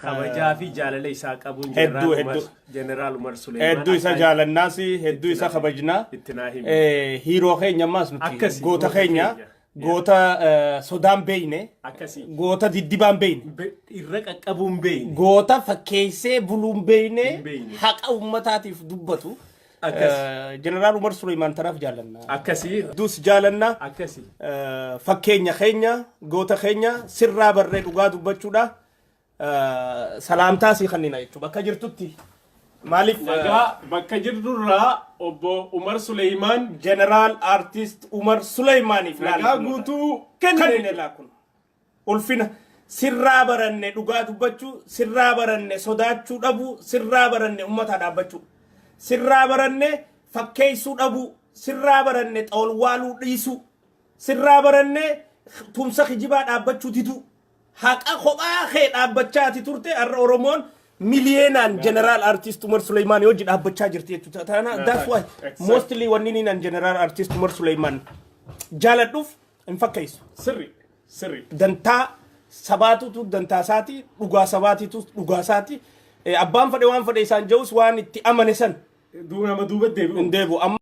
Kabajaa fi jaalala isaa qabuun Hedduu, Jeneraal Umar hedduu. Jeneraal Umar Suleymaan Hedduu isa akka jaalannaas, hedduu isa kabajnaa. Itti naa himi. Hero keenya ammaas nuti Akkasi, goota goota keenya, keenya. goota sodaan beeyne, goota diddibaan beeyne, Irra qaqqabuun beeyne. Goota fakkeessee buluun beeyne, Hin beeyne. Haqa uummataatiif dubbatu. Jeneraal Umar Suleymaan tanaaf jaalanna. Hedduus jaalanna. Fakkeenya keenya, goota keenya sirraa barree dhugaa dubbachuudha. Salaamtaa sii kannina jechuudha bakka jirtutti. Maaliif Nagaa bakka jirrurraa obbo Umar Suleymaan Jeneraal Artist Umar Suleymaaniif nagaa guutuu kennine kennine. Laa kun. Ulfina sirraa baranne, dhugaa dubbachuu sirraa baranne, sodaachuu dhabuu sirraa baranne, uummataa dhaabbachuu sirraa baranne, fakkeessuu dhabuu sirraa baranne, xawalwaaluu dhiisuu sirraa baranne, tumsa kijibaa dhaabbachuu diduu, haqa kophaa kee dhaabbachaa ati turte. Har'a Oromoon miliyeenaan Jeneraal Artist Umar Suleymaan hojii dhaabbachaa jirti jechuudha. Tana that's why mostly wanni inni an Jeneraal Artist Umar Suleymaan jaaladhuuf hin fakkeessu. Sirri. Sirri. Dantaa sabaatutu dantaa isaati, dhugaa sabaatitu dhugaa isaati. Abbaan fedhe waan fedhe isaan ja'us waan itti amane san Duuba nama duuba deebi'u. Hin deebi'u. Amma